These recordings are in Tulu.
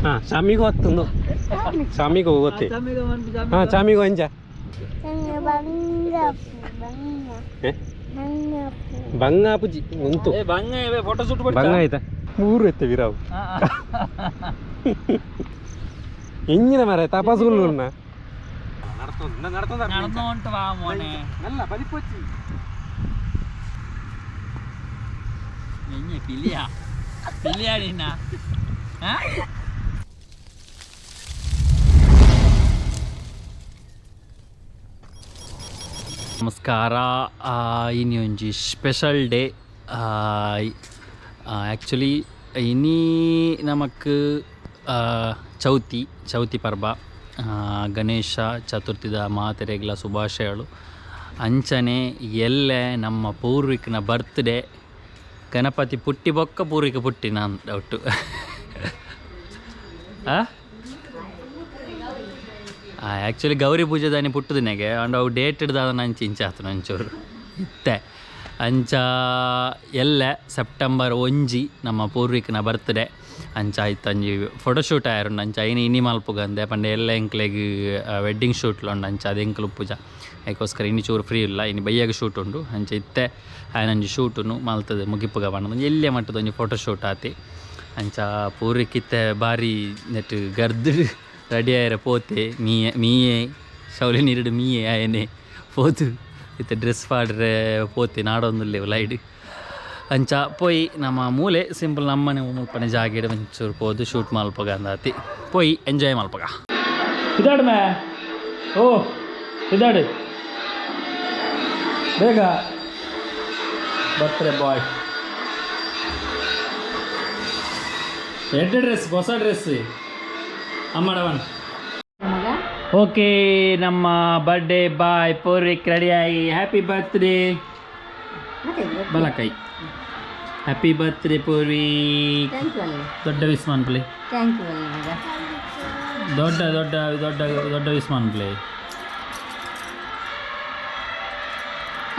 ಹಾ, ಚಾಮಿಗೋ ಹತ್ತೊಂದು ಚಾಮಿಗೋ ಗೊತ್ತೇ. ಹಾ, ಚಾಮಿಗೋ ಅಂಜ. ಏ? ಬಂಗ ಪುಜಿ ಉಂತು. ಬಂಗ ಫೋಟೋ ಶೂಟ್. ಬಂಗ ಆಯ್ತಾ ಮೂರು ಎತ್ತೆ ವಿರಾವ್ ಎಂಜಿನ ಮರ ತಪಾಸುಗಳು. നടന്നോണ്ട് വാ മോനെ. നല്ല ಬಲಿಪೊಚ್ಚಿ. ಎಂಜೆ ಪಿಲಿಯಾ ಪಿಲಿಯಾ ನಿನ್ನ? ನಮಸ್ಕಾರ. ಇನಿ ಒಂಜಿ ಸ್ಪೆಷಲ್ ಡೇ ಆ್ಯಕ್ಚುಲಿ. ಇನಿ ನಮಕ್ ಚೌತಿ, ಚೌತಿ ಪರ್ಬ, ಗಣೇಶ ಚತುರ್ಥಿದ ಮಾತೆರೆಗ್ಲ ಶುಭಾಶಯಗಳು. ಅಂಚನೆ ಎಲ್ಲೆ ನಮ್ಮ ಪೂರ್ವಿಕನ ಬರ್ತ್ಡೇ. ಗಣಪತಿ ಪುಟ್ಟಿ ಬೊಕ್ಕ ಪೂರ್ವಿಕ ಪುಟ್ಟಿ ನಾನು ಡೌಟು. ಆ್ಯಕ್ಚುಲಿ ಗೌರಿ ಪೂಜೆ ದಾನಿ ಪುಟ್ಟುದಿನೆಗೆ ಅಂಡ್ ಅವು ಡೇಟ್ ಹಿಡ್ದಾದ ನಂಚಿ ಇಂಚ ಆತು ನಂಚೂರು ಇತ್ತೆ. ಅಂಚ ಎಲ್ಲೆ ಸೆಪ್ಟೆಂಬರ್ 1 ನಮ್ಮ ಪೂರ್ವಿಕನ ಬರ್ತ್ಡೇ. ಅಂಚ ಆಯ್ತು ಅಂಜಿ ಫೋಟೋಶೂಟ್ ಆಯರುಂಡು. ಅಂಚ ಐನ ಇನಿ ಮಲ್ಪುಗಂದೆ ಪಂಡ ಎಲ್ಲ ಎಂಕ್ಲೆಗ್ ವೆಡ್ಡಿಂಗ್ ಶೂಟ್ಲ ಉಂಡು. ಅಂಚ ಅದು ಎಂಕ್ಲು ಪೂಜಾ ಐಕೋಸ್ಕರ ಇನಿ ಚೂರು ಫ್ರೀ ಇಲ್ಲ. ಇನಿ ಬಯ್ಯಾಗ ಶೂಟ್ ಉಂಡು. ಅಂಚ ಇತ್ತೆ ಆಯನೊಂಜಿ ಶೂಟುನು ಮಲ್ತದೆ ಮುಗಿಪುಗ ಪಂಡ ಒಂಜಿ ಎಲ್ಯ ಮಟ್ಟದ ಒಂಜಿ ಫೋಟೋ ಶೂಟ್ ಆತಿ. ಅಂಚ ಪೂರ್ವಿಕಿತ್ತೆ ಬಾರಿ ನೆಟ್ ಗರ್ದು ರೆಡಿ ಆಯರೆ ಪೋತೆ. ಮೀಯೆ ಮೀಯೆ ಶೌಲಿ ನೀರುಡು ಮೀಯೆ ಆಯನೆ ಪೋತು ಇತ್ತೆ ಡ್ರೆಸ್ ಪಾಡ್ರೆ ಪೋತೆ ನಾಡೊಂದುಲ್ಲೆ ಲೈಡ್. ಅಂಚ ಪೋಯಿ ನಮ್ಮ ಮೂಲೆ ಸಿಂಪಲ್ ನಮ್ಮನೆ ಮುಲ್ಪನೆ ಜಾಗೆಡ್ ಒಂಚೂರು ಪೋದು ಶೂಟ್ ಮಲ್ಪಗ ಅಂದಾತಿ. ಪೋಯಿ ಎಂಜಾಯ್ ಮಲ್ಪಗ. ಇದಾಡು ಮೇ ಓ ಇದಾಡು ಬೇಗ. ಬರ್ತ್ಡೇ ಬಾಯ್ ಎಡ್ಡೆ ಡ್ರೆಸ್, ಹೊಸ ಡ್ರೆಸ್ ಅಮ್ಮಡವನ್. ಓಕೆ, ನಮ್ಮ ಬರ್ಡೇ ಬಾಯ್ ಪೂರ್ವಿಕ್ ರೆಡಿ ಆಗಿ. Happy birthday. ಬಲಕೈ. Happy birthday Purvik. ದೊಡ್ಡ ವಿಸ್ ಮನ್ಪ್ಲೆ. Thank you ಮಗ. ದೊಡ್ಡ ದೊಡ್ಡ ದೊಡ್ಡ ದೊಡ್ಡ ವಿಸ್ ಮನ್ಪ್ಲೆ.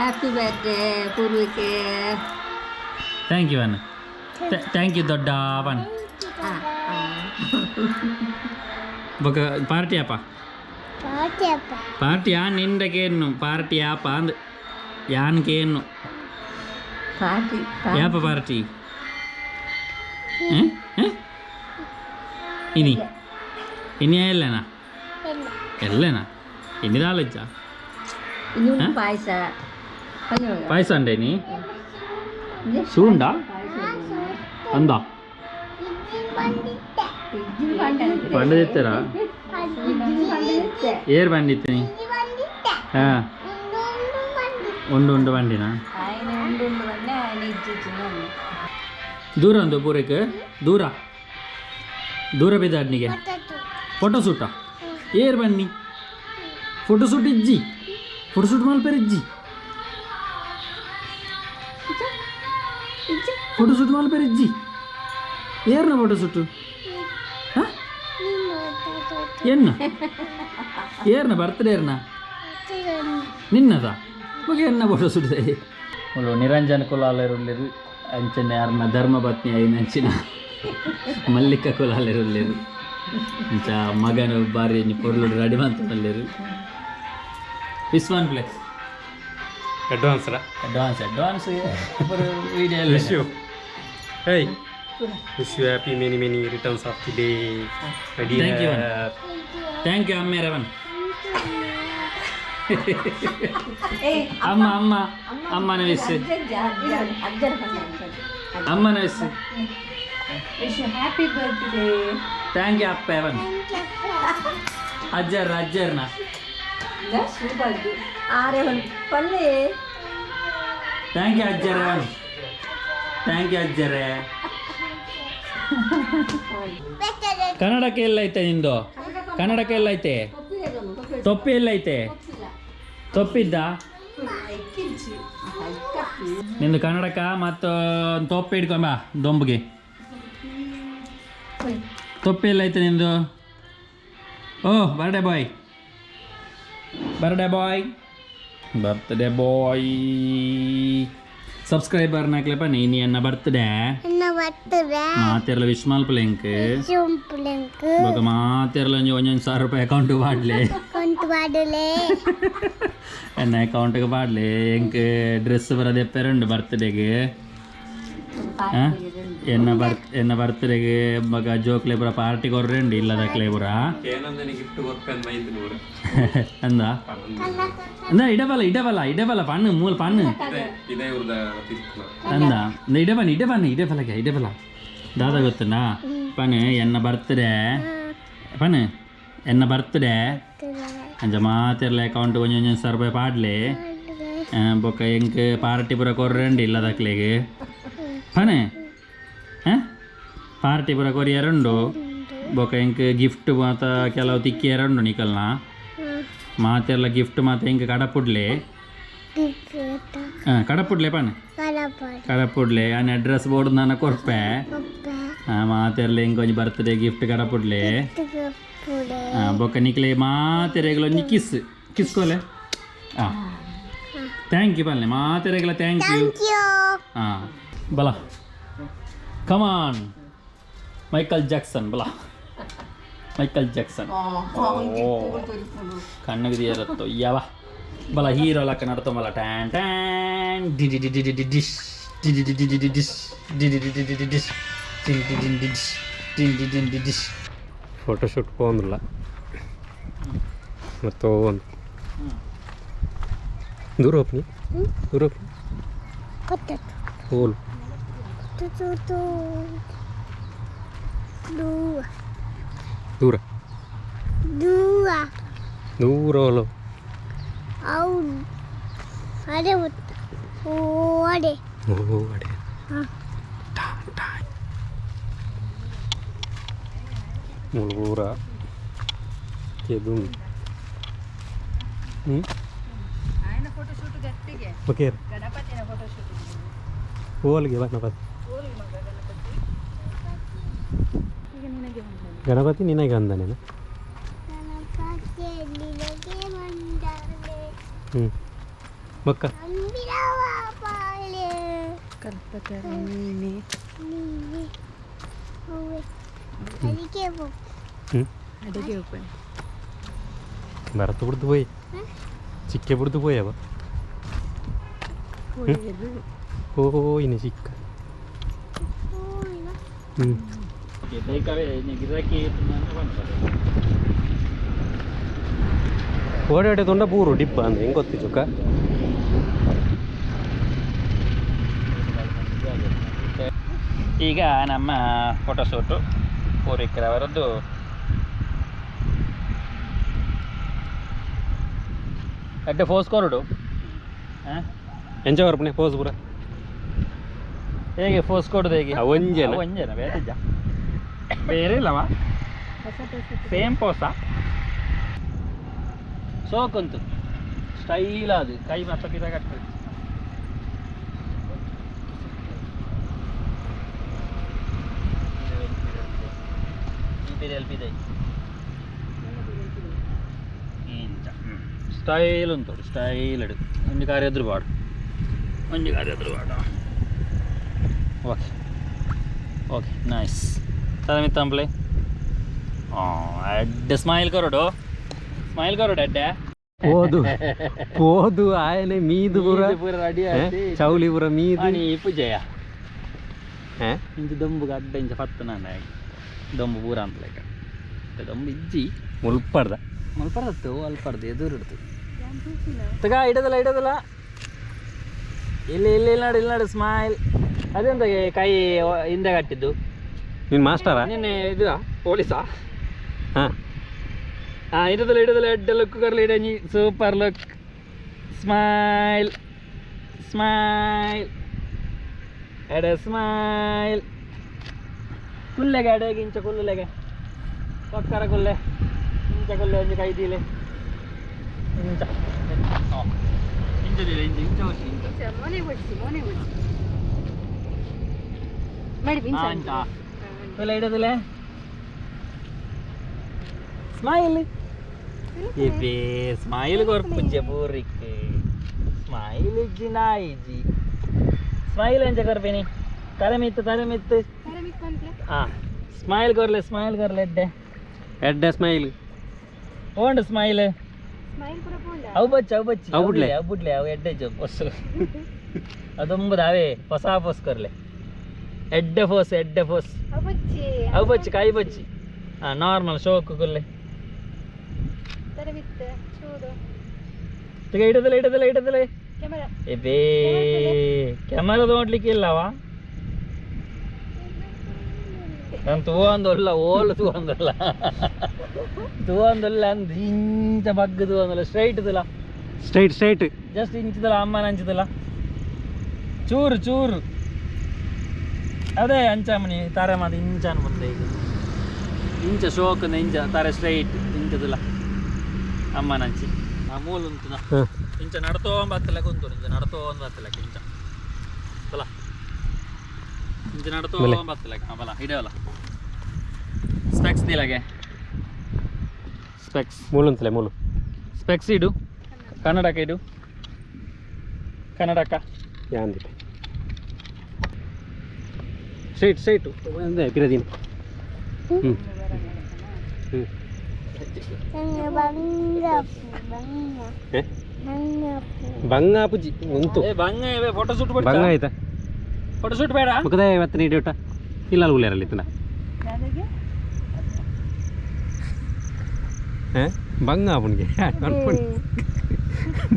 ಹ್ಯಾಪಿ ಬರ್ತ್ಡೇ ಪೂರ್ವಿಕೆ. Thank you ಅನ್ನ. Thank you ದೊಡ್ಡ ಅವನ್. ಹಾಂ. ಬೊಕ ಪಾರ್ಟಿ ಅಪ್ಪ ಪಾರ್ಟಿ ಯಾನ್ ನಿಂಡ ಕೇನ್ನು ಪಾರ್ಟಿ ಯಾಪ ಅಂದ್ ಯಾನ್ ಕೇನ್ನು. ಪಾರ್ಟಿ. ಯಾಪ ಪಾರ್ಟಿ? ಇನಿ ಇನಿ ಎಲ್ಲನಾ ಎಲ್ಲನಾ ಇನಿ ದಾಲಜ್ಜ. ಇನ್ನೊಂದು ಪಾಯಸ. ಪಾಯಸ ಉಂಡೆ ನೀ ಶೂಂಡಾ ಅಂದ ಪಂಡದಿತ್ತರ ಏರ್ ಬಂದಿತ್ತು ನೀ? ಹಾಂ, ಉಂಡು ಉಂಡು ಬಂಡಿನಾ? ఆయన ఉండు ఉండు వల్లే ఆయన ఇచ్చి. ದೂರ ಒಂದು ಪೂರಕ್ಕೆ ದೂರ ದೂರ ಬಿದ್ದಾಡ್ನಿಗೆ ಫೋಟೋ ಶೂಟಾ ಏರ್ ಬನ್ನಿ. ಫೋಟೋ ಶೂಟ್ ಇಜ್ಜಿ, ಫೋಟೋ ಶೂಟ್ ಮಲ್ಪೆರ್ ಇಜ್ಜಿ, ಫೋಟೋ ಶೂಟ್ ಮಲ್ಪೆರ್ ಇಜ್ಜಿ. ಏರ್ನ ಫೋಟೋ ಶೂಟು? ಹಾಂ, ಎನ್ನ ಏರ್ನ ಬರ್ತ್ಡೇ ಏರ್ನ ನಿನ್ನದ ಬೊಕ ಎನ್ನ ಫೋಟೋ ಶೂಟ್? ಮುಲು ನಿರಂಜನ್ ಕುಲಾಲೆರುಲ್ಲೆರು. ಅಂಚನೆ ಅರ್ನ ಧರ್ಮಪತ್ನಿ ಆಯಿನ ಅಂಚಿನ ಮಲ್ಲಿಕ ಕುಲಾಲೆರುಲ್ಲೆರು. ಅಂಚ ಮಗನು ಬಾರಿ ಒಂಜಿ ಪೊರ್ಲುಡು ರೆಡಿ ಮಂತೊಂದುಲ್ಲೆರು. ವಿಸ್ವಾನ್ ಪ್ಲೇ. Advance. Advance advance video. Wish you, hey, wish you happy many many returns of the day. Thank you. Thank you ಅಮ್ಮೇರವನ್. ಅಮ್ಮ ಅಮ್ಮ ಅಮ್ಮನ ವಿಸ್, ಅಮ್ಮನ wish. Wish happy birthday. Thank you ಅಪ್ಪ ಅವನ್. ಅಜ್ಜರ್ ಅಜ್ಜರ್ನ. ಆರೆ ಪಲ್ಲೆ. Thank you ಅಜ್ಜರ. Thank you ಅಜ್ಜರೇ. ಕನ್ನಡಕ್ಕೆ ಎಲ್ಲೈತೆ ನಿಂದು? ಕನ್ನಡಕ್ಕೆ ಎಲ್ಲೈತೆ? ತೊಪ್ಪಿ ಎಲ್ಲೈತೆ? ತೊಪ್ಪಿದ್ದ ನಿಂದು ಕನ್ನಡಕ ಮತ್ತು ತೊಪ್ಪಿ ಹಿಡ್ಕೊಂಬ ದೊಂಬಗೆ. ತೊಪ್ಪಿ ಎಲ್ಲೈತೆ ನಿಂದು? ಓ birthday boy, birthday boy, birthday boy. Subscriber ನಾಕ್ಲೆಪ್ಪ ನೀನಿ ಎನ್ನ ಬರ್ತ್ಡೇ. ಬರ್ತ್ಡೇ ಮಾತೆರ್ಲ ವಿಶ್ ಮಲ್ಪುಲೆಂಕ್ ಚುಂಪುಲೆಂಕ್ ಬೊಕ ಮಾತೆರ್ಲ ಒಂಜಿ ಒಂಜೊಂದು ಸಾವಿರ ರೂಪಾಯಿ ಅಕೌಂಟ್ ಪಾಡ್ಲೆ ಕೊಂತು ಬಾಡುಲೆ ಎನ್ನ ಅಕೌಂಟ್ಗೆ ಪಾಡ್ಲೆ ಎಂಕ್ ಡ್ರೆಸ್ ಬರ ದೆಪ್ಪೆರುಂಡು ಬರ್ತ್ಡೇಗೆ ಎನ್ನ ಬರ್ತ್ ಎನ್ನ ಬರ್ತ್ಡೇಗೆ ಬೊಕ ಜೋಕ್ಲೆ ಪೂರ ಪಾರ್ಟಿ ಕೊರ್ರೆಂಡು ಇಲ್ಲದಕ್ಲೆ ಪೂರ ಗಿಫ್ಟ್ ಕೊರ್ಪೆನ್ ಮೈಂದ್ ನೂರ ಅಂದ ಅಂದ ಇಡಬಲ್ಲ ಇಡಬಲ್ಲ ಇಡಬಲ್ಲ ಪಣ್ಣು ಮೂಲ ಪಣ್ಣು ಇದೇ ಇವ್ರದ ತಿರ್ಪುನ ಅಂದ ಇಂದ ಇಡೆ ಬನ್ನಿ ಇಡೆ ಬನ್ನಿ ಇಡೆ ಬಲಗೆ ಇಡೆ ಬಲ ದಾದಾ ಗೊತ್ತುಂಡಾ ಪಣ್ಣು ಎನ್ನ ಬರ್ತ್ಡೇ ಪಣ್ಣು ಎನ್ನ ಬರ್ತ್ಡೇ ಅಂಚ ಮಾತೆರ್ಲ ಅಕೌಂಟ್ ಒಂಜಿ ಒಂಜೊಂದು ಸಾವಿರ ರೂಪಾಯಿ ಪಾಡ್ಲೆ ಬೊಕ್ಕ ಎಂಕ್ ಪಾರ್ಟಿ ಪೂರ ಕೊರ್ರೆಂಡು ಇಲ್ಲದಕ್ಲೆಗ್ ಪನೆ ಪಾರ್ಟಿ ಪೂರ ಕೊರಿಯರುಂಡು ಬೊಕ್ಕ ಎಂಕ್ ಗಿಫ್ಟ್ ಮಾತ ಕೆಲವು ತಿಕ್ಕಿಯರುಂಡು ನಿಕಲ್ನ ಮಾತೆರ್ಲ ಗಿಫ್ಟ್ ಮಾತ ಎಂಕ್ ಕಡಪುಡ್ಲೆ ಕಡಪುಡ್ಲೆ ಪನೆ ಕಡಪುಡ್ಲೆ ಆನೆ ಅಡ್ರೆಸ್ ಬೋರ್ಡ್ ನಾನು ಕೊರ್ಪೆ ಮಾತೆರ್ಲ ಎಂಕ್ ಒಂಜಿ ಬರ್ತ್ಡೇ ಗಿಫ್ಟ್ ಕಡಪುಡ್ಲೆ ಬೊಕ್ಕ ನಿಕ್ಲೆ ಮಾತೆರೆಗ್ಲ ಒಂಜಿ ಕಿಸ್ ಕಿಸ್ಕೋಲೆ ಹಾಂ thank you ಪಲ್ಲೆ ಮಾತೆರೆಗ್ಲ thank you ಹಾಂ ಬಲ ಕಮಾನ್ ಮೈಕಲ್ ಜಾಕ್ಸನ್ ಬಲ ಮೈಕಲ್ ಜಾಕ್ಸನ್ ಕಣ್ಣಿಗೆ ದಿಯರತ್ತೋ ಯಾವ ಬಲ ಹೀರೋ ಲಕ್ಕ ನಡ್ತೊಂಬಲ ಟ್ಯಾನ್ ಟ್ಯಾನ್ D D D D D D dish D D D D D D dish D D D D D D dish D D D D dish D D D D dish photoshoot ಪೋಂದಿಲ್ಲ ಮತ್ತು ಒಂದು ದೂರ ಹೋಗ್ನಿ ದೂರ ಹೋಗ್ನಿ ಹೋಲ್ ದೂರ ದೂರ ಹೋಲು ಅಡೆ ಓಡೆ ಓ ಅಡೆ ಮೂಲು ಪೂರ ಕೆದು ಹ್ಞೂ ಓಕೆ ಹೋಲ್ಗೆ ಗಣಪತಿ ಗಣಪತಿ ನಿನಗೆ ಅಂದನೇನ ಗಣಪತಿ ನಿನಗೆ ವಂದನೆ ಹ್ಞೂ ಬಕ್ಕ ಅಂಬಿರವ ಪಾಲೆ ನೀನೆ ಹೂವೆ ಅಡಿಗೆ ಹ್ಞೂ ಬರತ್ತು ಬಿಡ್ದು ಪೋಯಿ ಚಿಕ್ಕೆ ಬಿಡ್ದು ಪೋಯವ ಓ ಇನ್ನು ಚಿಕ್ಕ ಹೂವಿನ ಹ್ಞೂ ಓಡಾಡೆ ತೊಂಡ ಪೂರು ಡಿಬ್ಬ ಅಂದ್ರೆ ಹೆಂಗೆ ಗೊತ್ತಿ ಚುಕ್ಕ ಈಗ ನಮ್ಮ ಫೋಟೋಶೂಟು ಪೂರ್ವಿಕರವರದ್ದು ಅಡ್ಡೆ ಫೋಸ್ ಕೊರಡು ಹಾಂ ಎಂಚ ಬರ್ಪಣೆ ಪೋಸ್ ಪೂರ ಹೇಗೆ ಫೋಸ್ ಕೊಡುದು ಹೇಗೆ ಅವ್ ಒಂಜೇನ? ಅವ್ ಒಂಜೇನ ಬೇರೆ ಇಜ್ಜಾ? ಬೇರೆ ಇಲ್ಲವಾ ಸೇಮ್ ಪೋಸಾ ಸೋಕುಂತು ಸ್ಟೈಲ್ ಅದು ಕೈ ಮತ್ತೆ ಪಿದ ಕಟ್ತದೆ ಸ್ಟೈಲ್ ಉಂಟು ಸ್ಟೈಲ್ ಇಡು ಒಂಜಿ ಕಾರ್ಯ ಎದುರು ಬಾಡು ಒಂಜಿ ಕಾರ್ಯ ಎದುರು ಬಾಡು ಓಕೆ ಓಕೆ ನೈಸ್ ತದ ಮಿತ್ತಂಪ್ಲೆ ಅಡ್ಡೆ ಸ್ಮೈಲ್ ಕೊರಡು ಸ್ಮೈಲ್ ಕೊರಡು ಅಡ್ಡೆ ಪೋದು ಪೋದು ಆಯನೆ ಮೀದು ಪೂರ ಮೀದು ಪೂರ ರೆಡಿ ಆಯ್ತು. ಚೌಲಿ ಪೂರ ಮೀದು ಅಣಿ ಪೂಜೆಯ ಹೇ ಇಂಚ ದೊಂಬುಗೆ ಅಡ್ಡ ಇಂಚ ಪತ್ತು ನಾನು ದೊಂಬು ಪೂರ ಅಂತಲೇಕ ದೊಂಬು ಇಜ್ಜಿ ಮುಲ್ಪರ್ದ ಮಲ್ಪರತ್ತು ಅಲ್ಪರ್ದು ಎದುರಿಡ್ತು ತಗ ಇಡದಲ್ಲ ಇಡದಲ್ಲ ಇಲ್ಲಿ ಇಲ್ಲಿ ಇಲ್ಲಿ ನೋಡಿ ಇಲ್ಲಿ ನೋಡಿ ಸ್ಮೈಲ್ ಅದೆಂತ ಕೈ ಹಿಂದೆ ಕಟ್ಟಿದ್ದು ನೀನು ಮಾಸ್ಟರಾ ನಿನ್ನೆ ಇದು ಪೊಲೀಸಾ ಹಾಂ ಹಾಂ ಇಡದಲ್ಲ ಇಡದಲ್ಲ ಎಡ್ಡ ಲುಕ್ ಕರ್ಲಿ ಇಡಂಜಿ ಸೂಪರ್ ಲುಕ್ ಸ್ಮೈಲ್ ಸ್ಮೈಲ್ ಎಡ ಸ್ಮೈಲ್ ಕುಲ್ಲೆಗೆ ಎಡೆಗೆ ಇಂಚ ಕುಲ್ಲೆಗೆ ಪಕ್ಕರ ಕುಲ್ಲೆ ಇಂಚ ಕುಲ್ಲೆ ಒಂಜಿ ಕೈ ದೀಲೆ ಇಂಚ ಹಾಂ ಇಂಚ ದೀಲೆ ಇಂಚ ಇಂಚ ಹೊಸಿ ಇಂಚ ಹಾಂ, ಇಂಚ ಕುಲ್ಲೆ ಇಡದಿಲ್ಲ ಸ್ಮೈಲ್ ಇಬ್ಬೇ ಸ್ಮೈಲ್ ಕೊರ್ಪುಜ್ಜೆ ಪೂರಿಕ್ ಸ್ಮೈಲ್ ಇಜ್ಜಿ ನಾಯಿಜಿ ಸ್ಮೈಲ್ ಎಂಚ ಕೊರ್ಪಿನಿ ತಲೆ ಮಿತ್ತು ತಲೆ ಮಿತ್ತು ಹಾಂ ಸ್ಮೈಲ್ ಕೊರ್ಲೆ, ಸ್ಮೈಲ್ ಕೊರ್ಲೆ ಎಡ್ಡೆ. ಎಡ್ಡೆ ಸ್ಮೈಲ್. ಓಂಡು ಸ್ಮೈಲ್. ಅವು ಬಚ್ಚಿ, ಅವು ಬಚ್ಚಿ. ಅವು ಬುಡ್ಲೆ. ಅವು ಬುಡ್ಲೆ, ಅವು ಎಡ್ಡೆ ಜೋ ಪೊಸ್ಸು. ಅದೊಂಬುದು ಅವೇ ಹೊಸ ಪೋಸ್ ಕೊರ್ಲೆ. ಎಡ್ಡೆ ಫೋಸ್, ಎಡ್ಡೆ ಫೋಸ್. ಅವು ಬಚ್ಚಿ, ಕಾಯಿ ಬಚ್ಚಿ. ಹಾಂ ನಾರ್ಮಲ್ ಶೋಕ್ ಕೊರ್ಲೆ. ಇಡದಲ್ಲ ಇಡದಲ್ಲ ಇಡದಲ್ಲ. ಎಬೇ ಕ್ಯಾಮರಾ ನೋಡ್ಲಿಕ್ಕೆ ಇಲ್ಲವಾ? ನಾನು ತೂವಂದೊಲ್ಲ, ಓಲು ತೂವಂದಲ್ಲ, ತೂವಂದೊಲ್ಲ ಅಂದ್ ಇಂಚ ಬಗ್ಗ ತೂವಂದಲ್ಲ, ಸ್ಟ್ರೈಟ್ ತುಲ. Straight straight. Just ಇಂಚದಲ್ಲ, ಅಮ್ಮನ ಅಂಚದಲ್ಲ, ಚೂರು ಚೂರು ಅದೇ ಅಂಚಾಮಣಿ ತಾರೆ ಮಾತು ಇಂಚ ಅನ್ಬಂದೆ ಈಗ ಇಂಚ ಶೋಕಂದ ಇಂಚ ತಾರೆ ಸ್ಟ್ರೈಟ್ ಇಂಚದಲ್ಲ ಅಮ್ಮನಂಚಿ ಆ ಮೂಲ ಉಂಟುನ. ಇಂಚ ನಡತೋಂಬತ್ತಲ್ಲ ಕುಂತು, ಇಂಚ ನಡತೋಂಬತ್ತಲ್ಲ, ಇಂಚ ಬಲ ಇಂಚ ನಡತೋಂಬತ್ತಲ್ಲ ಬಲ ಇಡವಲ್ಲ. Specs ದಿಲಾಗೆ specs. ಮೂಲು ಅಂತಲೇ ಮೂಲು. ಸ್ಪೆಕ್ಸ್ ಇಡು, ಕನ್ನಡಕ ಇಡು, ಕನ್ನಡಕ. ಯಾಂದಿದೆ ಸ್ಟ್ರೈಟ್ ಸ್ಟ್ರೈಟ್ ಒಂದೇ ಪಿರದಿನ. ಹ್ಞೂ ಹ್ಞೂ. ನಂಗೆ ಬಂಗಪ್ಪು ಬಂಗ. ಬಂಗಪ್ಪು. ಬಂಗಾಪುಜಿ ಉಂತು. ಏ ಬಂಗ ಇವೆ ಫೋಟೋ ಶೂಟ್. ಬಂಗ ಆಯ್ತಾ? ಫೋಟೋ ಶೂಟ್ ಬೇಡ. ಮುಖದ ಇವತ್ತು ನೀಡಿ ಊಟ ಇಲ್ಲ ಉಳ್ಳೇರಲ್ಲಿ ಇತ್ತನ ಬಂಗ ಅವನಿಗೆ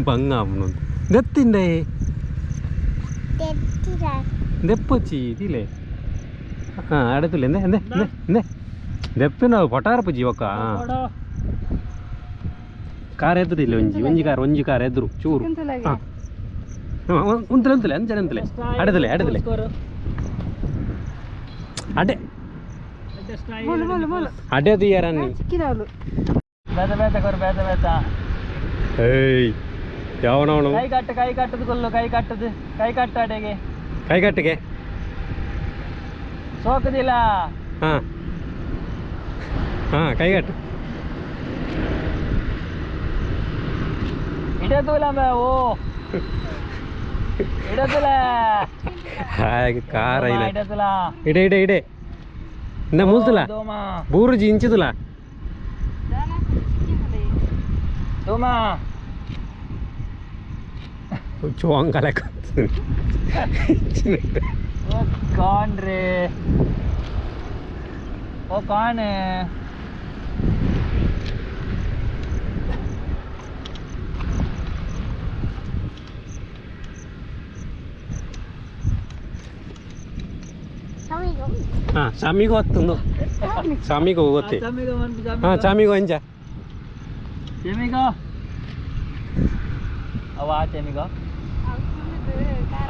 ಬಂಗ ಅವನು ದತ್ತಿಂಡೆ. ತೆತ್ತಿರ. ದೆಪ್ಪೊಚ್ಚಿ ಇದಿಲೆ. ಹಾಂ ಅಡತಿಲ್ಲ ಎಂದೆ ಎಂದೆ ಎಂದೆ ಎಂದೆ ದೆಪ್ಪಿನ ಪಟಾರ ಪೂಜಿ ಒಕ್ಕ. ಕಾರ್ ಎದುರು ಇಲ್ಲ, ಒಂಜಿ ಒಂಜಿ ಕಾರ್, ಒಂಜಿ ಕಾರ್ ಎದುರು ಚೂರು. ಹಾಂ ಉಂತಲೆ ಉಂತಲೆ ಅಂಚನೆ ಉಂತಲೆ ಅಡದಲೆ ಅಡದಲೆ ಅಡೆ ಅಡೆ ತೀಯರನ್ನಿ. ಬೇತ ಬೇತ ಕೊರು, ಬೇತ ಬೇತ. ಏಯ್ ಯಾವನವನು. ಕೈ ಕಟ್ಟು, ಕೈ ಕಟ್ಟದು ಕೊಲ್ಲು, ಕೈ ಕಟ್ಟದು, ಕೈ ಕಟ್ಟು ಅಡೆಗೆ. ಕೈ ಕಟ್ಟಿಗೆ. ಸೋಕುದಿಲ್ಲ. ಹಾಂ ಹಾಂ ಕೈ ಕಟ್ಟು. ಇಡದೂಲ ಓ ಇಡದೂಲ. ಹಾಗೆ ಕಾರ ಇಲ್ಲ. ಇಡದೂಲ. ಇಡೆ ಇಡೆ ಇಡೆ ಇಂದ ಮೂಲ್ತುಲ. ಬೂರುಜಿ ಇಂಚಿದುಲ. ದೋಮಾ. ಚೋಂಗಲ. ಓ ಕಾನ್ ರೇ, ಓ ಕಾನ್. ಹಾಂ ಸ್ವಾಮಿಗೂ ಹೊತ್ತುಂದು, ಸ್ವಾಮಿಗೂ ಗೊತ್ತಿ. ಹಾಂ ಚಾಮಿಗೋ ಅಂಜ. ಚೆಮಿಗೋ ಅವ ಆ ಚೆಮಿಗೋ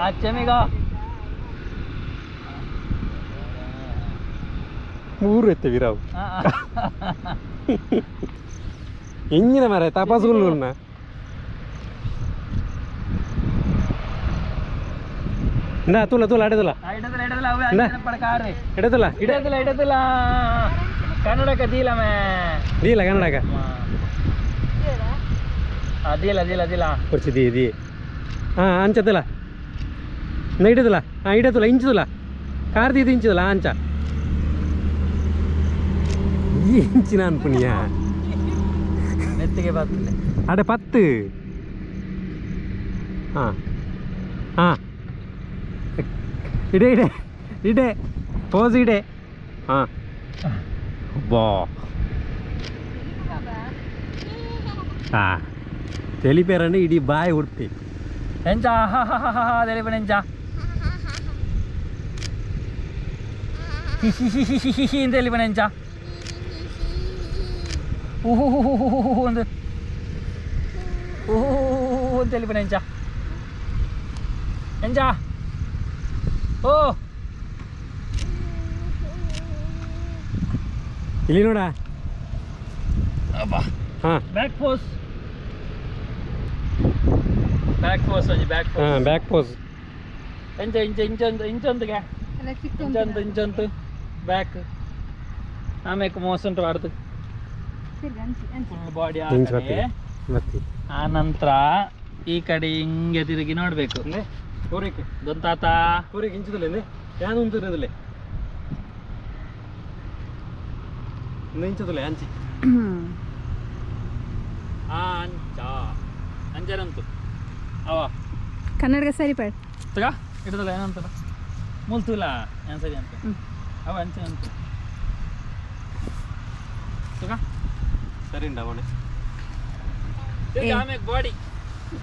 ಆ ಚೆಮಿಗೋ. ಮೂರು ಎತ್ತೆ ವೀರಾವು ಎಂಜಿನ ಮರ ತಪಾಸುಲ್ಲ. ಇಂದಾ ತುಲ ತುಲ ಅಡೆದುಲ. ಎಡದುಲ. ಇಡದುಲ ಇಡದುಲ. ಕನ್ನಡಕ ದೀಲ ಮೇ. ದೀಲ ಕನ್ನಡಕ. ದೀಲ ದೀಲ ದೀಲ. ಕುರ್ಚಿ ದೀ ದೀ. ಹಾಂ ಅಂಚದಲ್ಲ ಇಡದುಲ. ಹಾಂ ಇಡದುಲ ಇಂಚುದುಲ ಕಾರ್ ದೀದು ಇಂಚುದುಲ ಅಂಚ ಇಂಚಿನ ಅನ್ಪುಣಿಯ. ಮೆತ್ತಿಗೆ ಬರ್ತದೆ. ಅಡೆ ಪತ್ತು. ಹಾಂ ಹಾಂ ಇಡೆ ಇಡೆ ಇಡೆ ಪೋಸ್ ಇಡೆ. ಹಾಂ ಬಾ ಹಾಂ ತೆಲಿಪೇರನ್ನು ಇಡೀ ಬಾಯಿ ಉಡ್ತಿ. ಎಂಚ ಹಾ ಹಾ ಹಾ ಹಾ ತೆಲಿಪಣ ಎಂಚ ಹಿ ಹಿ ಹಿ ಹಿ ಹಿ ಹಿ ಅಂತ ತೆಲಿಪಣ ಎಂಚ ಊಹು ಹು ಹು ಹು ಹು ಒಂದು ಊಹು ಅಂತ ತೆಲಿಪಣ ಎಂಚ ಎಂಚ ಓ. ಇಲ್ಲಿ ನೋಡ. ಹಾಂ ಬ್ಯಾಕ್ ಪೋಸ್, ಬ್ಯಾಕ್ ಪೋಸ್ ಒಂಜಿ ಬ್ಯಾಕ್ ಪೋಸ್. ಹಾಂ ಬ್ಯಾಕ್ ಪೋಸ್. ಎಂಚ ಇಂಚ ಇಂಚೊಂದು ಇಂಚೊಂದುಗೆ ಇಂಚೊಂದು ಇಂಚೊಂದು ಬ್ಯಾಕ್ ಆಮೇಲೆ ಮೋಸಂಟು ಆಡ್ದು ಫುಲ್ ಬಾಡಿ. ಇಂಚ್ ಬತ್ತಿ ಬತ್ತಿ. ಆ ನಂತರ ಈ ಕಡೆ ಹಿಂಗೆ ತಿರುಗಿ ನೋಡ್ಬೇಕು. ಕೋರಿಕೆ ದೊಂತಾತ ಕೋರಿಕೆ ಇಂಚದಲ್ಲೇ ಯಾನು ಉಂತಿರದಲ್ಲೇ. ಇಂಚದಲ್ಲ ಅಂಚಿ ಅಂಚ ಅಂಚರಂತು ಅವ ಕನ್ನಡಗ ಸರಿ ಪಾಡ್ ತಗ ಇಡದಲ್ಲ ಏನಂತಲ್ಲ ಮುಲ್ತುಲ್ಲ ಏನು ಸರಿ ಅಂತ ಅವ ಅಂಚನಂತು ತಗ ಸರಿ ಉಂಡ ಅವನೇ ಆಮೇಲೆ ಬಾಡಿ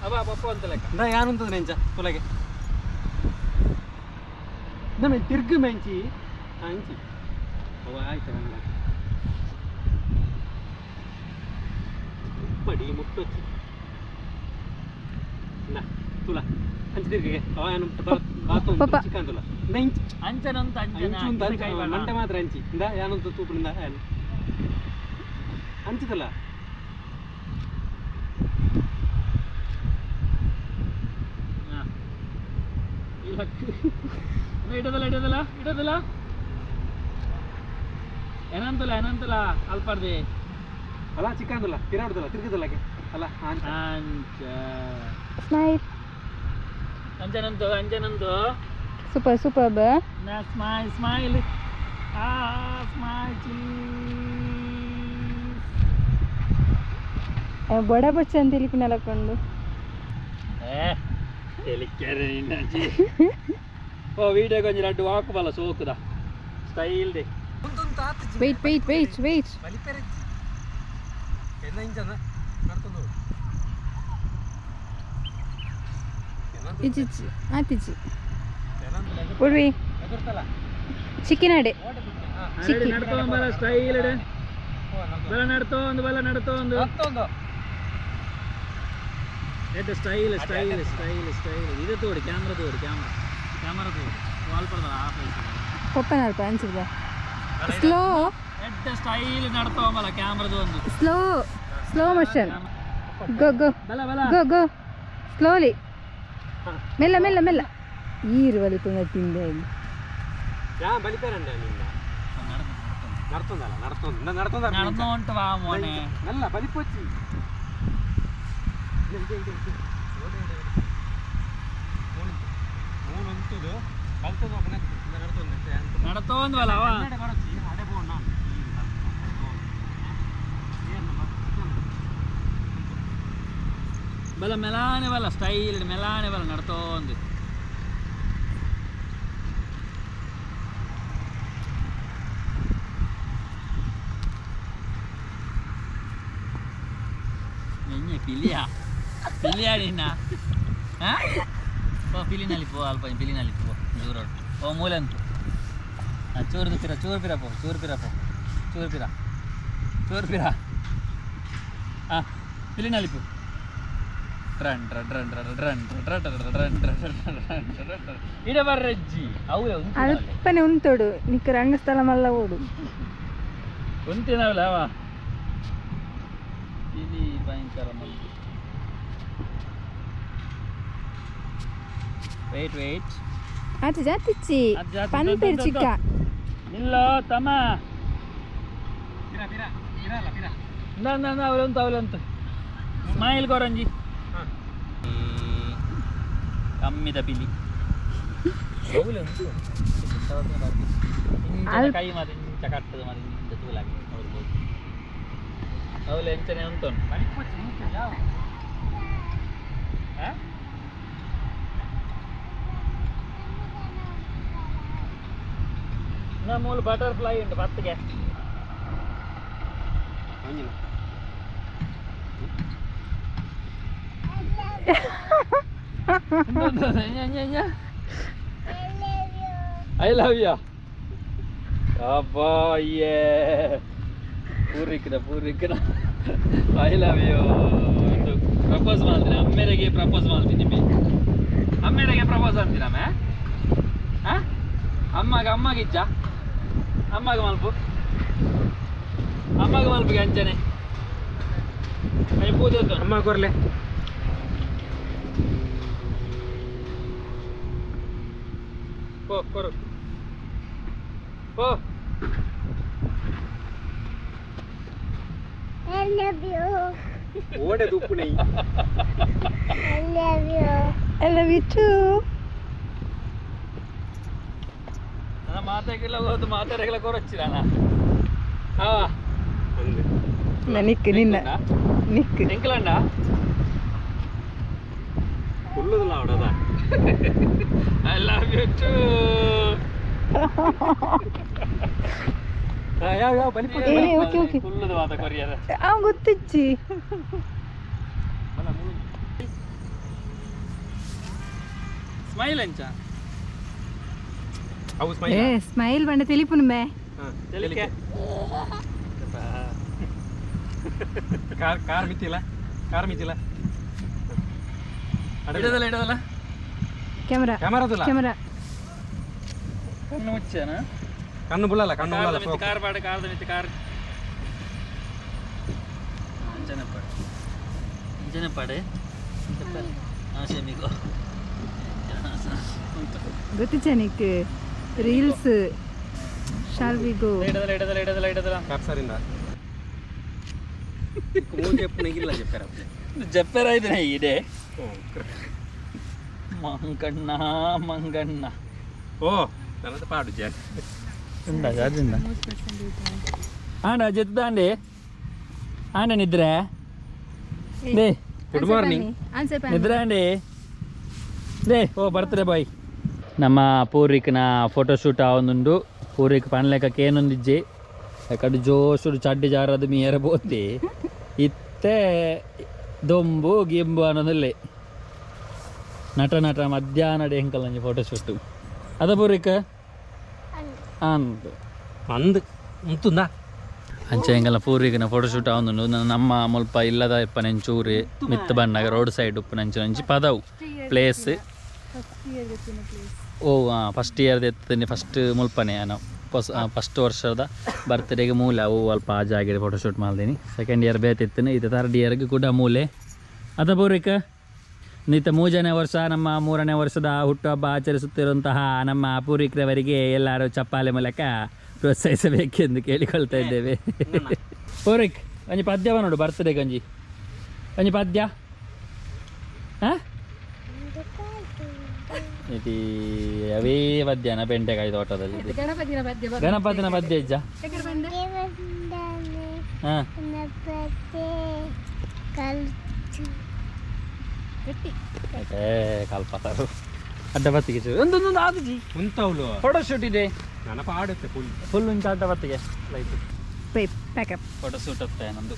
ಅವ ಪಪ್ಪ ಅಂತ ಲೆಕ್ಕ ಇಂದ ಯಾನುಂತದ ನೆಂಚ ತುಲಗೆ ನಮ್ಮ ತಿರ್ಗು ಮೆಂಚಿ ಅಂಚಿ ಅವ ಆಯ್ತು ಕನ್ನಡ ಉಪ್ಪಡಿ ಮುಟ್ಟೊಚ್ಚಿ ಇಂದ ತುಲ ಅಂಚಿ ತಿರ್ಗಿಗೆ ಅವ ಏನು ಬಾತು ಪಪ್ಪ. ಚಿಕನ್ ತುಲ ಇಂದ ಇಂಚಿ ಅಂಚನಂತ ಅಂಚನ ಅಂಚು ಉಂಟು ಅಂಚು ಮಂಟೆ ಮಾತ್ರ ಅಂಚಿ ಇಂದ ಯಾನಂತ ತೂಪುಂಡ ಏನು ಅಂಚಿತಲ್ಲ ಇಡದಲ್ಲ ಇಡದಲ್ಲ ಇಡದಲ್ಲ ಏನಂತಲ್ಲ ಏನಂತಲ್ಲ ಅಲ್ಪಾರ್ದೆ ಅಲ್ಲ ಚಿಕ್ಕಂದಲ್ಲ ತಿರಾಡ್ದಲ್ಲ ತಿರ್ಗದಲ್ಲ ಅಲ್ಲ ಅಂಚ ಅಂಚ ಸ್ಮೈಲ್ ಅಂಚನಂತು ಅಂಚನಂತು ಸೂಪರ್ ಸೂಪರ್ ನಾ ಸ್ಮೈಲ್ ಸ್ಮೈಲ್ ಆ ಸ್ಮೈಲ್ ಚೀಸ್ ಬಡ ಬಚ್ಚ ಅಂತ ತಿಳಿಪಿನಲಕೊಂಡು ಏ ಎಲಿಕ್ಕೆರೆ ನಿನ್ನಜ್ಜಿ ಓ ವಿಡಿಯೋ ಕೊಂಚ ಲಡ್ಡು ವಾಕು ಬಲ್ಲ ಸೋಕುದ style they wait wait wait wait ಎನ್ನ ಇಂಚನ ನಡ್ತೊಂದು ಇಜ್ಜಿ ಆತಿಜ್ಜಿ ಉಡ್ವಿ ಚಿಕ್ಕಿನಾಡೆ ಚಿಕ್ಕಿ ನಡ್ತೋ ಬಲ ಸ್ಟೈಲ್ ಇಡೆ ಬಲ ನಡ್ತೋ ಒಂದು ಬಲ ನಡ್ತೋ ಒಂದು ಎಡ್ಡೆ ಸ್ಟೈಲ್ ಸ್ಟೈಲ್ ಸ್ಟೈಲ್ ಸ್ಟೈಲ್ ಇದೆ ತೋಡಿ ಕ್ಯಾಮ್ರಾ ತೋಡಿ ಕ್ಯಾಮ್ರಾ ಕ್ಯಾಮ್ರಾ ತೋಡಿ ವಾಲ್ಪಡ್ದಲ್ಲ ಆ ಪ್ಲೇಸ್ ಪಪ್ಪನ ಅಲ್ಪ ಅನ್ಸಿದ ಸ್ಲೋ ಎಡ್ಡೆ ಸ್ಟೈಲ್ ನಡ್ತೋ ಬಲ ಕ್ಯಾಮ್ರಾದ ಒಂದು slow slow motion go go ಬಲ ಬಲ ಗೋ ಗೋ ಸ್ಲೋಲಿ ಮೆಲ್ಲ ಮೆಲ್ಲ ಮೆಲ್ಲ ಈರುವಲ್ಲಿ ತುಂಬ ತಿಂದೆ ಇಲ್ಲಿ ಯಾ ಬಲಿಪೇರಂಡ ನಿನ್ನ ನಡ್ತೊಂದಲ್ಲ ನಡ್ತೊಂದು ನಡ್ತೊಂದ ನಡ್ದೋ ಉಂಟು ವಾ ಮೋನೆ ನಲ್ಲ ಬಲಿಪೊಚ್ಚಿ ನಡ್ತೋ ಒಂದು ಬಲ ಅವ ಬಲ ಮೆಲಾನೆ ಬಲ ಸ್ಟೈಲ್ ಮೆಲಾನೆ ಬಲ ನಡ್ತೋ ಒಂದು ನೆನ್ನೆ ಪಿಲಿಯಾ ಪಿಲಿಯಾ ನಿನ್ನ ಹಾಂ ಪೋ ಪಿಲಿನಲ್ಲಿ ಪೋ ಅಲ್ಪ ಪಿಲಿನಲ್ಲಿ ಪೋ ದೂರ ಓ ಮೂಲೆ ಅಂತು ಹಾಂ ಚೂರು ಪಿರ ಚೂರು ಪಿರ ಪೋ ಚೂರು ಪಿರ ಪೋ ಚೂರು ಪಿರ ಚೂರು ಪಿರ ಹಾಂ ಪಿಲಿನಲ್ಲಿ ಪೋ run run run run run run run run run run ಇಡ ಬರ್ರಜ್ಜಿ ಅವೇ ಅಲ್ಪನೆ ಉಂತೋಡು ನಿಕ್ಕ ರಂಗಸ್ಥಳ ಮಲ್ಲ ಓಡು ಉಂತಿನವಲ್ಲ ಅವ ಪಿಲಿ ಭಯಂಕರ ಮಲ್ಲು ವೇಟ್ ವೇಟ್ ಆಚೆ ಜಾತಿಚ್ಚಿ ಆಚೆ ಜಾತಿ, ಪನ್ಪೇರು ದೊಡ್ಡ, ಚಿಕ್ಕ ನಿಲ್ಲೋ ತಮ್ಮ ಇಂದ ಅವಲಂತು ಅವಲಂತು ಸ್ಮೈಲ್ ಕೊರಂಜಿ ಕಮ್ಮಿದ ಪಿಲಿ ಕೈ ಮಾತ್ರ ಇಂಚ ಕಟ್ಟದ ಮಾತ್ರ ಇಂಚ ತೂಲಾಗಿ ನೋಡ್ಬೋದು ಅವಳು ಎಂಚನೆ ಉಂಟು ಮೂಲು ಬಟರ್ಫ್ಲೈ ಉಂಟು ಪತ್ತಿಗೆ I love you. ಅಬ್ಬಾ ಏ ಪೂರ್ವಿಕನ ಪೂರ್ವಿಕನ I love you ಒಂದು ಪ್ರಪೋಸ್ ಮಾಡ್ತೀನಿ ಅಮ್ಮೇರೆಗೆ ಪ್ರಪೋಸ್ ಮಾಡ್ತೀನಿ ನಿಮಗೆ ಅಮ್ಮೇರೆಗೆ ಪ್ರಪೋಸ್ ಅಂತೀನ ಅಮ್ಮ ಹಾಂ ಅಮ್ಮಗೆ ಅಮ್ಮಗೆ ಇಜ್ಜ ಅಮ್ಮಗೆ ಮಲ್ಪು ಅಮ್ಮಗೆ ಮಲ್ಪಿಗೆ ಅಂಚನೆ ಪೂಜೆ ಅಮ್ಮ ಕೊರ್ಲೆ ಪೋ ಕೊರು ಪೋ I love you. ಓಡೆ ತುಪ್ಪು ನೈ I love you. I love you too. ನನ್ನ ಮಾತಾಗಿಲ್ಲ ಹೋದು ಮಾತಾಡಗಿಲ್ಲ ಕೊರಚ್ಚಿರ ಅವ ನಿಕ್ ನಿನ್ನ ನಿಕ್ ಎಂಕಲಂಡ ಕುಲ್ಲುದಲ್ಲ ಅವಡದ I love you too. ಯಾವ ಯಾವ ಬಲಿ ಏ ಓಕೆ ಓಕೆ ಕುಲ್ಲುದು ಮಾತ ಕೊರಿಯರ ಅವ್ ಗೊತ್ತಿಚ್ಚಿ ಸ್ಮೈಲ್ ಅಂಚ ಅವು ಸ್ಮೈಲ್ ಏ ಸ್ಮೈಲ್ ಬಂಡ ತಿಳಿಪುನು ಮೇ ತೆಲಿಕೆ ಕಾರ್ ಕಾರ್ ಮಿತ್ತಿಲ್ಲ ಕಾರ್ ಮಿತ್ತಿಲ್ಲ ಇಡದಲ್ಲ ಇಡದಲ್ಲ ಕ್ಯಾಮರಾ ಕ್ಯಾಮರಾದಲ್ಲ ಕ್ಯಾಮರಾ ಕಣ್ಣು ಮುಚ್ಚನ ಕಣ್ಣು ಬುಲ್ಲಲ್ಲ ಕಣ್ಣು ಬುಲ್ಲಲ್ಲ ಮಿತ್ತಿ ಕಾರ್ ಪಾಡು ಕಾರ್ದ ಮಿತ್ತಿ ಕಾರ್ ಅಂಚನೆ ಪಾಡು ಅಂಚನೆ ಪಾಡೆ ಆಶೆ ಮಿಗೋ ಗೊತ್ತಿಚ್ಚ Nick reels ಶಾಲ್ we go ಇಡದಲ್ಲ ಇಡದಲ್ಲ ಇಡದಲ್ಲ ಇಡದಲ್ಲ ಕಾಪ್ಸರಿಂದ ಮೂರು చెప్పు చెప్పారు ಜಪ್ಪೆರ ಇದೆ ಇದೆ ಮಂಗಣ್ಣ ಮಂಗಣ್ಣ ಓ ನನ್ನದು ಪಾಡು ಜಾನ್ ಉಂಡ ಚಾರ್ಜಿಂದ ಆಂಡ ಜೆದ್ದಾಂಡಿ ಆಂಡ ನಿದ್ರೆ they good morning answer ನಿದ್ರೆ ಅಂಡಿ they ಓ ಬರ್ತ್ಡೇ ಬಾಯ್ ನಮ್ಮ ಪೂರ್ವಿಕ್ನ ಫೋಟೋಶೂಟ್ ಆವೊಂದುಂಡು ಪೂರ್ವಿಕ್ ಪನ್ಲೆಕ್ಕ ಏನೊಂದಿಜ್ಜಿ ಯಾಕಂದ್ರೆ ಜೋಶುಡು ಚಡ್ಡಿ ಜಾರದು ಮೀಯರ ಬೋತಿ ಇತ್ತೆ ದೊಂಬು ಗಿಂಬು ಅನ್ನೋದಿಲ್ಲ ನಟ ನಟ ಮಧ್ಯಾಹ್ನ ಎಂಕಲ್ ಒಂಜಿ ಫೋಟೋಶೂಟ್ ಅದ ಪೂರ್ವಿಕ್ ಅಂದ್ ಅಂದ್ ಉಂತುಂದ ಅಂಚೆ ಎಂಕಲ್ನ ಪೂರ್ವಿಕನ ಫೋಟೋಶೂಟ್ ಆವೊಂದುಂಡು ನಮ್ಮ ಮುಲ್ಪ ಇಲ್ಲದ ಇಪ್ಪನೆಂಚೂರು ಮಿತ್ತು ಬಣ್ಣಗ ರೋಡ್ ಸೈಡ್ ಉಪ್ಪುನಂಚು ನಂಚಿ ಪದವು ಪ್ಲೇಸ್ ಫಸ್ಟ್ ಇಯರ್ ಗೊತ್ತಿನ ಪ್ಲೇಸ್ ಓ ಫಸ್ಟ್ ಇಯರ್ ಎತ್ತನೆ ಫಸ್ಟ್ ಮುಲ್ಪನೆ ನಾನು ಫಸ್ಟ್ ವರ್ಷದ ಬರ್ತ್ಡೇಗೆ ಮೂಲೆ ಅವು ಅಲ್ಪ ಆ ಜಾಗೆಡ್ ಫೋಟೋಶೂಟ್ ಮಾಡ್ದೀನಿ ಸೆಕೆಂಡ್ ಇಯರ್ ಬೇತಿತ್ತು ಇದು ಥರ್ಡ್ ಇಯರ್ಗೆ ಕೂಡ ಮೂಲೆ ಅದ ಪೂರ್ವಿಕ ನಿತ ಮೂರನೇ ವರ್ಷ ನಮ್ಮ ಮೂರನೇ ವರ್ಷದ ಹುಟ್ಟುಹಬ್ಬ ಆಚರಿಸುತ್ತಿರುವಂತಹ ನಮ್ಮ ಪೂರ್ವಿಕ್ರವರಿಗೆ ಎಲ್ಲರೂ ಚಪ್ಪಾಲೆ ಮೂಲಕ ಪ್ರೋತ್ಸಾಹಿಸಬೇಕೆಂದು ಕೇಳಿಕೊಳ್ತಾ ಇದ್ದೇವೆ. ಪೂರ್ವಿಕ್ ಒಂಜಿ ಪದ್ಯವ ನೋಡು ಬರ್ತ್ಡೇ ಗಂಜಿ ಒಂಜಿ ಪದ್ಯ ಹಾಂ ಇದು ಅವೇ ಪದ್ಯನ ಬೆಂಡೆಕಾಯಿ ತೋಟದಲ್ಲಿ ಇದು. ಗಣಪತಿನ ಪದ್ಯ ಗಣಪತಿನ ಪದ್ಯ ಇಜ್ಜ ಬಂದೆ ಹಾಂ ಗಟ್ಟಿ ಏ ಕಲ್ಪತಾರು ಅಡ್ಡ ಬತ್ತಿಗೆ ಒಂದೊಂದೊಂದು ಆದಿಜಿ ಉಂತವಳು ಫೋಟೋ ಶೂಟ್ ಇದೆ ನನ್ನ ಪಾಡುತ್ತೆ ಫುಲ್ ಫುಲ್ ಉಂಟು ಅಡ್ಡ ಬತ್ತಿಗೆ ಲೈಟ್ ಪೇ ಪ್ಯಾಕಪ್ ಫೋಟೋ ಶೂಟ್ ಅತ್ತೆ ನಂದು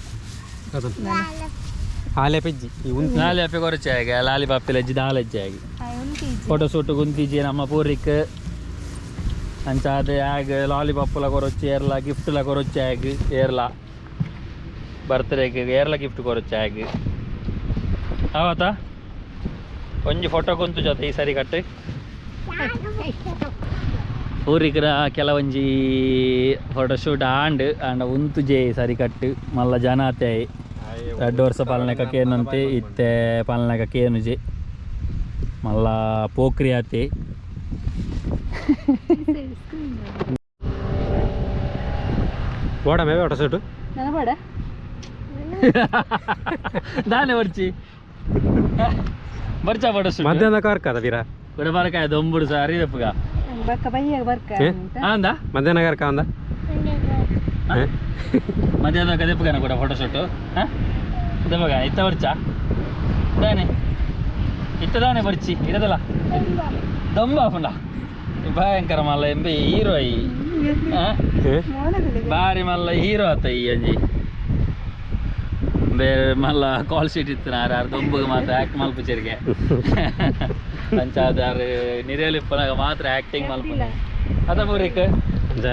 ಹಾಲೆ ಪೆಜ್ಜಿ ಈ ಉಂತು ಲಾಲಿ ಅಪ್ಪೆ ಕೊರಚೆ ಆಗಿ ಲಾಲಿ ಪಾಪಿಲಜ್ಜಿ ದಾಲಜ್ಜಿ ಆಗಿ ಫೋಟೋ ಶೂಟ್ ಗುಂತಿಜಿ ನಮ್ಮ ಪೂರಿಕ್ ಅಂಚಾದ ಆಗ ಲಾಲಿಪಾಪ್ಲ ಕೊರೊಚ್ಚಿ ಏರ್ಲ ಗಿಫ್ಟ್ಲ ಕೊರೊಚ್ಚಿ ಆಗ ಏರ್ಲ ಬರ್ತ್ಡೇಗೆ ಏರ್ಲ ಗಿಫ್ಟ್ ಕೊರೊಚ್ಚಿ ಆಗ ಆವತ್ತ ಒಂಜಿ ಫೋಟೋ ಕುಂತು ಜೊತೆ ಈ ಸರಿ ಕಟ್ಟು ಊರಿಗ್ರ ಕೆಲವೊಂಜಿ ಫೋಟೋಶೂಟ್ ಆಂಡ್ ಆಂಡ ಉಂತು ಜೆ ಸರಿ ಕಟ್ಟು ಮಲ್ಲ ಜನ ಆತೆ ರಡ್ಡು ವರ್ಷ ಪಾಲನೆಕ ಕೇನಂತೆ ಇತ್ತೆ ಪಾಲನೆಕ ಕೇನುಜೆ ಮಲ್ಲ ಪೋಕ್ರಿ ಆತೆ ಓಡ ಮೇವೆ ಫೋಟೋ ಶೂಟ್ ನನ್ನ ಬೇಡ ದಾನೆ ಬರ್ಚಿ ಬರ್ಚಾ ಫೋಟೋಶೂಟ್ ಮಧ್ಯಾಹ್ನ ಕಾರ್ಕದ ವೀರ ಕುಡಬಾರಕಾಯ ದೊಂಬುಡು ಸಾರಿ ದಪ್ಪಗ ಬರ್ಕ ಬಯ್ಯಾಗ ಬರ್ಕ ಏ? ಅಂತ ಆಂದ ಮಧ್ಯಾಹ್ನ ಕಾರ್ಕ ಅಂದ ಮಧ್ಯಾಹ್ನ ಕದೆಪ್ಪಗನ ಕೂಡ ಫೋಟೋಶೂಟ್ ಹಾಂ ದಪ್ಪಗ ಇತ್ತ ಬರ್ಚಾ ದಾನೆ ಇತ್ತ ದಾನೆ ಬರ್ಚಿ ಇಡದಲ್ಲ ದೊಂಬ ಪುಂಡ ಭಯಂಕರ ಮಲ್ಲ ಎಂಬೆ ಹೀರೋ I ಬಾರಿ ಮಲ್ಲ ಹೀರೋ ಆತ ಈ ಅಂಜಿ ಬೇರೆ ಮಲ್ಲ ಕಾಲ್ ಶೀಟ್ ಇತ್ತು ನಾರು ಆರು ದೊಂಬುಗೆ ಮಾತ್ರ ಆ್ಯಕ್ಟ್ ಮಲ್ಪುಚರಿಗೆ ಅಂಚಾದಾರು ನಿರೇಲಿಪ್ಪನಾಗ ಮಾತ್ರ ಆ್ಯಕ್ಟಿಂಗ್ ಮಲ್ಪು ಅದ ಪೂರಿಕ್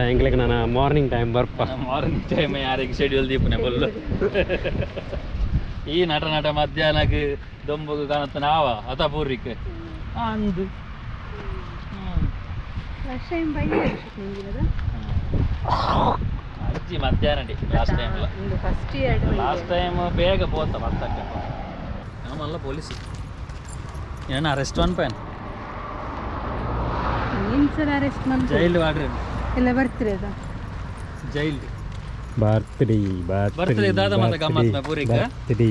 ಎಂಗ್ಲಿಕ್ ನಾನು ಮಾರ್ನಿಂಗ್ ಟೈಮ್ ಬರ್ಪ ಮಾರ್ನಿಂಗ್ ಟೈಮ್ ಯಾರಿಗೆ ಶೆಡ್ಯೂಲ್ ದೀಪನೆ ಫುಲ್ಲು ಈ ನಟ ನಟ ಮಧ್ಯಾಹ್ನಕ್ಕೆ ದೊಂಬುಗೆ ಕಾಣುತ್ತ ನಾವ ಅತ ಪೂರಿಕ್ ಅಂದು ಲಾಸ್ಟ್ ಟೈಮ್ ಬಯ್ಯ ಅಜ್ಜಿ ಮಧ್ಯಾಹ್ನ ಲಾಸ್ಟ್ ಟೈಮ್ ಒಂದು ಫಸ್ಟ್ ಇಯರ್ ಲಾಸ್ಟ್ ಟೈಮ್ ಬೇಗ ಪೋತ ಬರ್ತಕ್ಕೆ ನಮ್ಮಲ್ಲ ಪೊಲೀಸ್ ಏನ ಅರೆಸ್ಟ್ ಒನ್ ಪೇನ್ ನೀನು ಸಲ ಅರೆಸ್ಟ್ ಮಾಡ್ಕೊ ಜೈಲ್ ವಾಡ್ರಿ ಎಲ್ಲ ಬರ್ತಿರದ ಜೈಲ್ ಬರ್ತ್ಡೇ ಬರ್ತ್ಡೇ ದಾದ ಮತ್ತೆ ಗಮ್ಮತ್ ಮಾ ಪೂರಿಕ? ಬರ್ತ್ಡೇ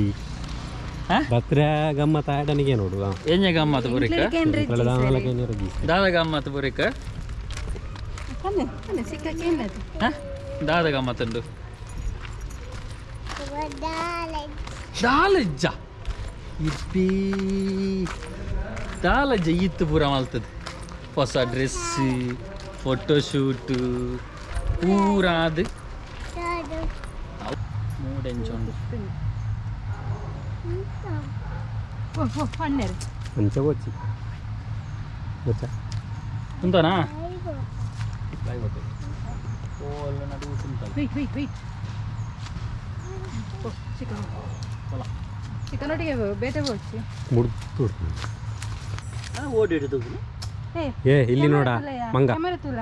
ಹಾ? ಬರ್ತ್ಡೇ ಗಮ್ಮತ್ ಆಡನಿಗೆ ನೋಡು ಏನೇ ಗಮ್ಮತ್ ಪೂರಿಕ ದಾದ ಗಮ್ಮತ್ ಪೂರಿಕ ಸಿಕ್ಕೇನದು ಹ? ದಾದ ಗಮ್ಮತ್ತುಂಡು ದಾಲಜ್ಜ ಇಪ್ಪಿ ದಾಲಜ್ಜ ಇತ್ತು ಪೂರ ಮಲ್ತದ ಹೊಸ ಡ್ರೆಸ್ ಫೋಟೋಶೂಟ್ ಪೂರ ಅದು ಮೂಡೆಂಚುಂಡು. ಓ ಓ ಪಣ್ಣೆರು. ಅಂಚ ಹೋಚಿ ಗೊತ್ತಾ? ಉಂಟನಾ? ವೆಯ್ಟ್ ವೆಯ್ಟ್ ವೆಯ್ಟ್, ಓ ಚಿಕನ್ ಚಿಕನ್ ಒಟ್ಟಿಗೆ ಬೇಟೆ ಹೋಚಿ. ಮುಡ್ದು. ಓಡಿಡುದು. ಏ. ಏ, ಇಲ್ಲಿ ನೋಡ ಮಂಗ. ಕ್ಯಾಮರಾ ತುಲ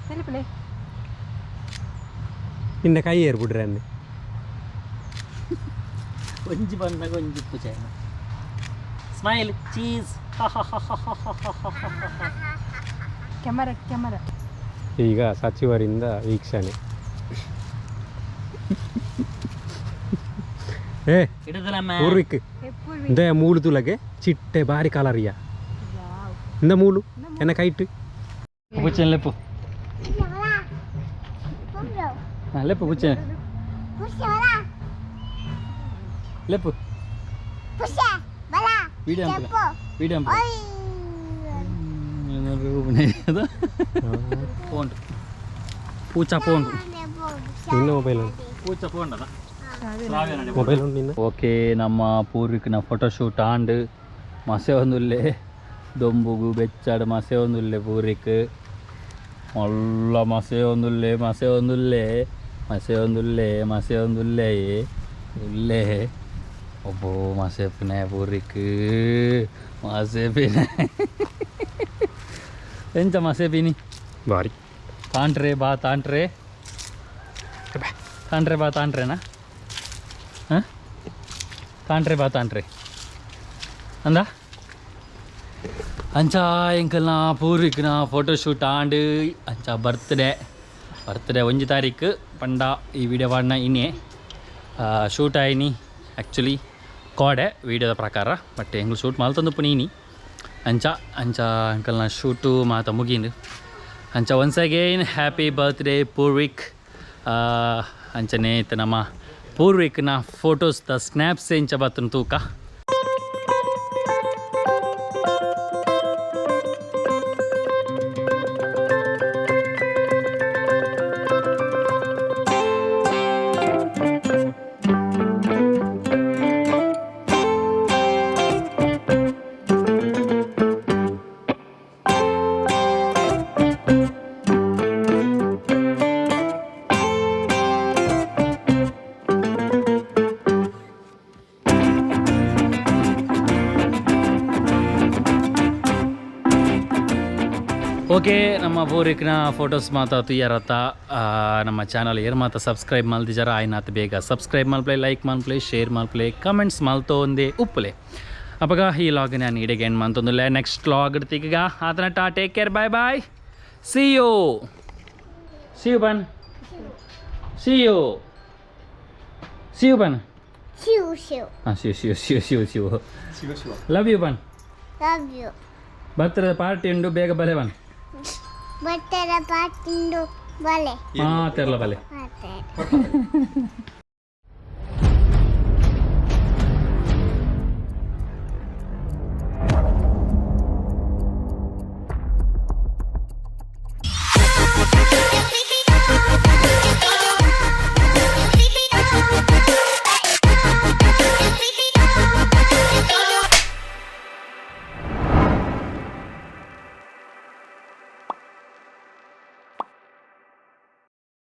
ಸರಿಪಲೆ. ನಿನ್ನ ಕೈ ಏರ್ಬಿಡ್ರೆ ಅನ್ನೆ. ಒಂಜಿ ಬಂದಾಗ ಒಂಜಿ ಪೂಜೆ. Smile, cheese. Camera camera. ಈಗ ಸಚಿವರಿಂದ ವೀಕ್ಷಣೆ. ಏ. ಹಿಡಿದಲಮ್ಮ. ಪೂರ್ವಿಕ್. ಪೂರ್ವಿ. ಇಂದ ಮೂಲು ತುಲಗೆ ಚಿಟ್ಟೆ ಬಾರಿ ಕಲರಿಯ. ಇಂದ ಮೂಲು ಎನ್ನ ಕೈಟ್. ಪುಚ್ಚನ್ ಲೆಪ್ಪು. ಹಾ, ಲೆಪ್ಪು ಪುಚ್ಚನ್ ಲೆಪ್ಪು. ವಿಡಿಯೋ ಅಂಪುಲ, ವಿಡಿಯೋ ಅಂಪುಲ. ಫೋನ್ ಪೂಚ ಫೋನ್. ನಿನ್ನ ಮೊಬೈಲ್ ಉಂಟು. ಪೂಚ ಫೋನ್ ಅದ. ಮೊಬೈಲ್ ಉಂಟು ನಿನ್ನ. ಓಕೆ, ನಮ್ಮ ಪೂರ್ವಿಕನ ಫೋಟೋಶೂಟ್ ಆಂಡ್ ಮಸೆ ಒಂದುಲ್ಲೆ. ದೊಂಬುಗು ಬೆಚ್ಚಾಡು ಮಸೆ ಒಂದುಲ್ಲೆ. ಪೂರ್ವಿಕ್ ಮಲ್ಲ ಮಸೆ ಒಂದುಲ್ಲೆ, ಮಸೆ ಒಂದುಲ್ಲೆ, ಮಸೆ ಒಂದುಲ್ಲೆ, ಮಸೆ ಒಂದುಲ್ಲೆ ಉಲ್ಲೆ. ಒಬ್ಬೋ ಮಸೆ ಪಿನ ಪೂರ್ವಿಕ್ ಮಸೆ ಪಿನ ಎಂಚ ಮಸೆ ಪಿನಿ? ಬಾರಿ. ತಾಂಟ್ರೆ ಬಾ, ತಾಂಟ್ರೆ, ತಾಂಟ್ರೆ ಬಾ, ತಾಂಟ್ರೆನಾ? ಹಾಂ, ತಾಂಟ್ರೆ ಬಾ, ತಾಂಟ್ರೆ ಅಂದ. ಅಂಚ ಎಂಕಲ್ನ ಪೂರ್ವಿಕ್ನ ಫೋಟೋಶೂಟ್ ಆಂಡ್. ಅಂಚ ಬರ್ತ್ಡೇ, ಬರ್ತ್ಡೇ ಒಂಜಿ ತಾರೀಕು ಪಂಡ ಈ ವಿಡಿಯೋ ಪಾಡ್ನ ಇನಿ ಶೂಟ್ ಆಯ್ನಿ. ಆ್ಯಕ್ಚುಲಿ ಕೋಡೆ ವಿಡಿಯೋದ ಪ್ರಕಾರ, ಬಟ್ ಎಂಗ್ಲು ಶೂಟ್ ಮಲ್ತೊಂದು ಇನಿ. ಅಂಚ ಅಂಚ ಅಂಕಲ್ನ ಶೂಟು ಮಾತ ಮುಗೀಂಡು. ಅಂಚ once again happy birthday Poorvik. ಅಂಚನೆ ಇತ್ತ ನಮ್ಮ ಪೂರ್ವಿಕ್ನ ಫೋಟೋಸ್ the snaps ಎಂಚ ಬತ್ತನ ತೂಕ. ಓಕೆ, ನಮ್ಮ ಪೂರ್ವಿಕ್ನ ಫೋಟೋಸ್ ಮಾತ ತುಯ್ಯಾರತ್ತ. ನಮ್ಮ ಚಾನಲ್ ಏರ್ ಮಾತ ಸಬ್ಸ್ಕ್ರೈಬ್ ಮಲ್ದಿಜಾರ ಆಯ್ನಾತ್ ಬೇಗ ಸಬ್ಸ್ಕ್ರೈಬ್ ಮಲ್ಪ್ಲೆ, ಲೈಕ್ ಮಲ್ಪ್ಲೆ, ಶೇರ್ ಮಲ್ಪ್ಲೆ, ಕಮೆಂಟ್ಸ್ ಮಲ್ತೋ ಒಂದೇ ಉಪ್ಪುಲೆ. ಅಪಗ ಈ ಲಾಗ್ ನಾನು ಇಡೆಗೆ ಎಂಡ್ ಮಂತೊಂದುಲ್ಲೆ. ನೆಕ್ಸ್ಟ್ ಲಾಗ್ ತಿಕ್ಕ ಆತನ ಟಾ, take care, bye bye, see you, see you bun, see you, see you bun. ಹಾಂ, see you, see you, see you, see you. Love you bun. Love you. Birthday party ಉಂಡು, ಬೇಗ ಬಲೆ ಬನ್. ಬಟ್ಟೆರ ಪಾಟಿಂಡು ಬಲೆ. ಹಾಂ, ತೆರಲ ಬಲೆ. ಮತ್ತೆ.